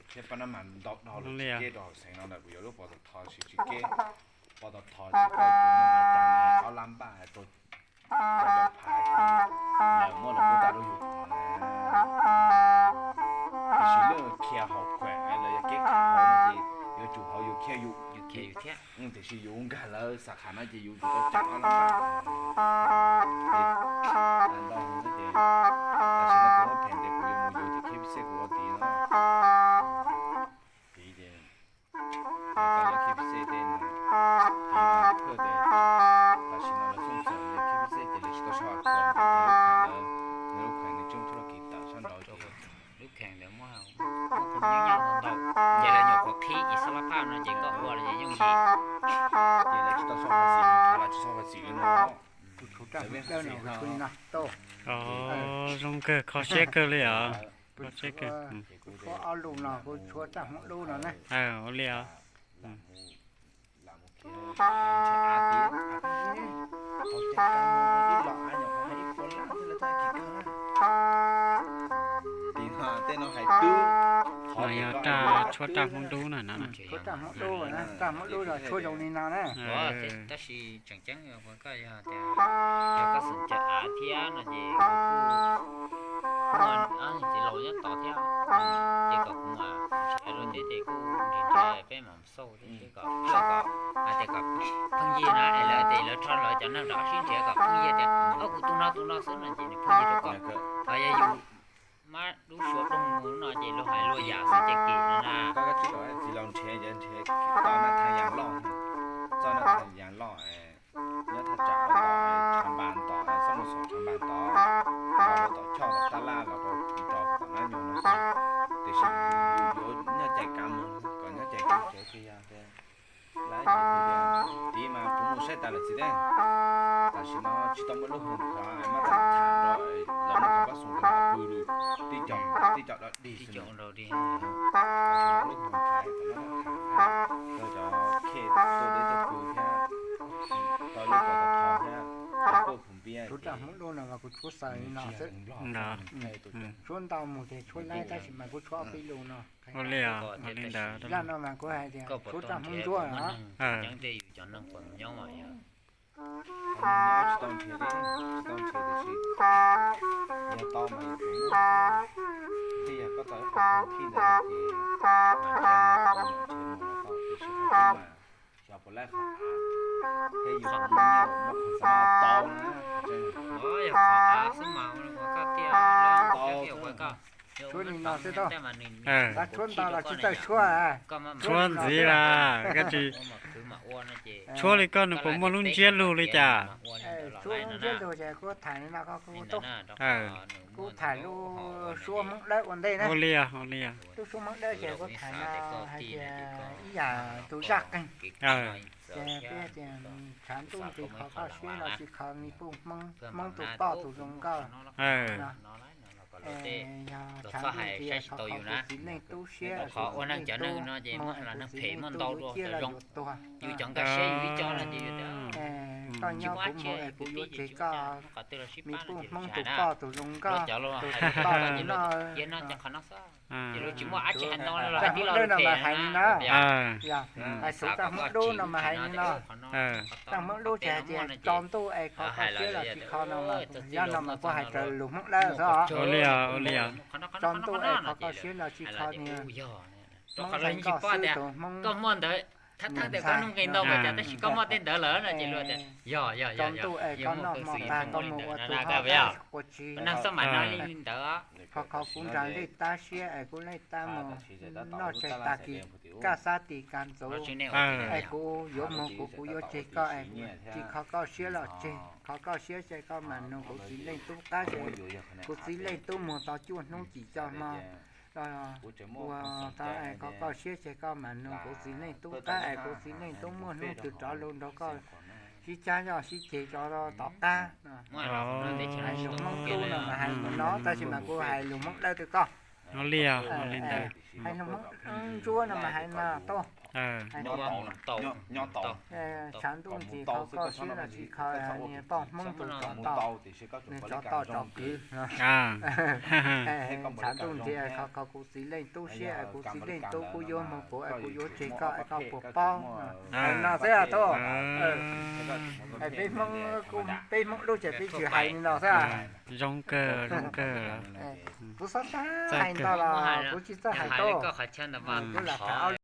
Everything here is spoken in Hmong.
Thiab pab nab mas ntau dhau lawm, tsis keb rau hauv xeev no lawm, kuv yuav lub pov tau tho tsis keb, pov tau tho ces koj yuav tsum muaj mas cas ob lab npaj rau cov phav, lawv muab lawv kuj tau rau yus. Tiam sis lub khiav hauv khuam lawv yog keb qhov hauv no ces yuav tsum hauv yus khiav yus, tiam sis yus nkag lawv xav qhov no ces yus tsum tau cam ob lab npaj. Ntau ces tam sim no kuv muab pheej ces kuv yuav mus yuav cov khib xej kuv ua tid no. Tid ces tau lub khib xej tej no, tid no kuj ces tam sim no lawv xooj txawm lub khib xej ces lawv tsis tau sau khuam, lub kheem lawv, lub kheem nws tseem tshuav los kiv tawm sab nraud ces lub kheem ntawd muaj, muaj nyuam qhuav qhib ib xab lab phaj no ces koj ua los ces yooj yim. Ces lawv tsis tau sau phaj xim, lawv tsis sau phaj xim li no. Kuv tshuav raj hmoob dawb no, kuv tshuav li no tau. Zoo kawg, kho siab kawg li os. Kho siab kawg. Kuv tshuav ob lus no, kuv tshuav raj hmoob dub no na. Ua li os. Tej no hais twb, no yog raj, tshuab raj hmoob dub na no. Tshuab raj hmoob dub na, raj hmoob dub los tshuab zoo li no na. Tab sis tseem ceeb koj yog tias, yog koj xeem caw av thiab no ces kuv kuj muaj txiv laus nyob tod thiab, ces kom kuv mam nrhiav rau thiab ces kuj nrhiav nrhiav peb mam xauj thiab kom, kom hais tias kom phooj ywg na es lawv tias lawv rho lawv cov neeg rov sib nrhiav kom phooj ywg tias, o, kuv tus no tus no xwb no ces nws phooj ywg rau kom, ho yog yus mab dub suav ploog mus no ces luag hais luag yam xwb ces kim no na. Koj tsis kom txiv laus nrhiav, nrhiav txoj nab thaj yas loj, txoj nab thaj yas loj nyob thaj tsam ua tom tshav npas tom, xab mus xom tshav npas tom, los rau tom choj tom tab laj los rau rau tom nab nyuag no ces, tiam sis yuav nyob cais kav mus, kom nyob cais kav tsev tiag yog tias lawv ces kuv tias, tid mas kuv mus saib tas lawm txiv teb, tam sim no tsis tau muaj lub hoo khav mas tham rau lawv muab cov pab xoo rau pw lawm, tib co, tib co dog dig xwb, tib co dog dig, lub hoo khav rau cov khej tuaj deb tuaj pw thiab, tau lub pov tau tho thiab, kuj pum npiab. Tshuab raj hmoob dub no mas kuv tshuab xaws li no xwb. Tshuab ntau mus ces tshuab laib tab sis mas kuv tshuab ob peb lus no. Ua li os, ua li ntawd. Zaj no mas kuv hais tias tshuab raj hmoob ntsuab os. Tsis tau nrhiav li, tsis tau nrhiav tiam sis yog tau mas yuav tsum muaj xwb. Thiab yog koj tau ib qho khoom thij ntawd ces mas nrhiav mus tau, tiam sis qhov tseeb mas xyov puas laib qhov av, thiab yus muaj nyiaj muaj khoom xav tau na, qhov tseeb. Tshuab li no xwb tau. Xav tshuab ntau los tsis txawj tshuab. Tshuab ntxiv las, koj tsis tshuab li koj nws puas muaj lub ntsiab lug li cas? Tshuab lub ntsiab lug ces kuv tham li no koj kuj tau. Kuv tham lub suab Hmoob Dawb ua ntej na. Ua li, ua li. Lub suab Hmoob Dawb ces kuv tham no hais tias ib yam tus zaj qeeg. Ces peb tias tshav ntuj nqis kho koj siab los tsis kho me puj Hmoob, Hmoob tus poj tus zoo nkauj. Yog tshav ntuj nqis kho koj kuv txiv neej tub siab los tsis kho me puj Hmoob es kuv txiv neej tub yuav ciaj los yuav tuag. Koj nyob kuv mus es kuv yuav tseg koj me puj Hmoob tus poj tus zoo nkauj tus toj tus noj. Raj Hmoob Dawb no mas hais li no, hais xwv Raj Hmoob Dub no mas hais li no. Raj Hmoob Dub ces hais tias tsaus ntuj es kho koj siab los tsis kho no mas, yog no mas kuv hais raws lus Hmoob Dawb xwb os. Tsaus ntuj es kho koj siab los tsis kho no, Hmoob Dawb nkauj xwb tus Hmoob niam ntxhais. Tab sis koj muaj tej ntawd lawm no ces luag tias yog, yog, yog, tsaus ntuj es koj noj hmo tag koj mus ua tus hauj lwm ua tsi, kho kho kuv nrog lej tab siab es kuv lej tab mus noj tshais tag kis kaj xab tis kas ntxuv, es kuv yuav mus kuv, kuv yuav tseg koj es tsis kho koj siab los tseg, kho koj siab ces koj mam nug kuv txiv leej tub qab es kuv txiv leej tub mus tau cuaj hnub cim co hmo los ua tau es kho koj siab ces koj mam nug kuv txiv leej tub qab es kuv txiv leej tub muaj hnub twg rov lug nrog koj sib cab zoj sib ceg rov tom qab. Hais lus Hmoob Dub no mas hais li no tab sis mas kuv hais lus Hmoob Dawb rau koj. Nyob li, nyob li ntawd. Hais lus Hmoob ntsuab no mas hais no tau. Tshav ntuj ntxim kho koj siab los tsis kho niag poj Hmoob tus tsov tom, nws tsov tom tsov kwv. Tshav ntuj ntxim kho kho kuv txiv leej tub siab es kuv txiv leej tub kuj yuav moog kuv es kuv yuav tseg koj es koj puas paub. Hais no xwb tau. Peb Hmoob, peb Hmoob lub tsev peb tsis hais li no xwb. Zoo kawg, zoo kawg. Kuv xob tag hais ntau los kuv tsis txawj hais tau. Kuv lam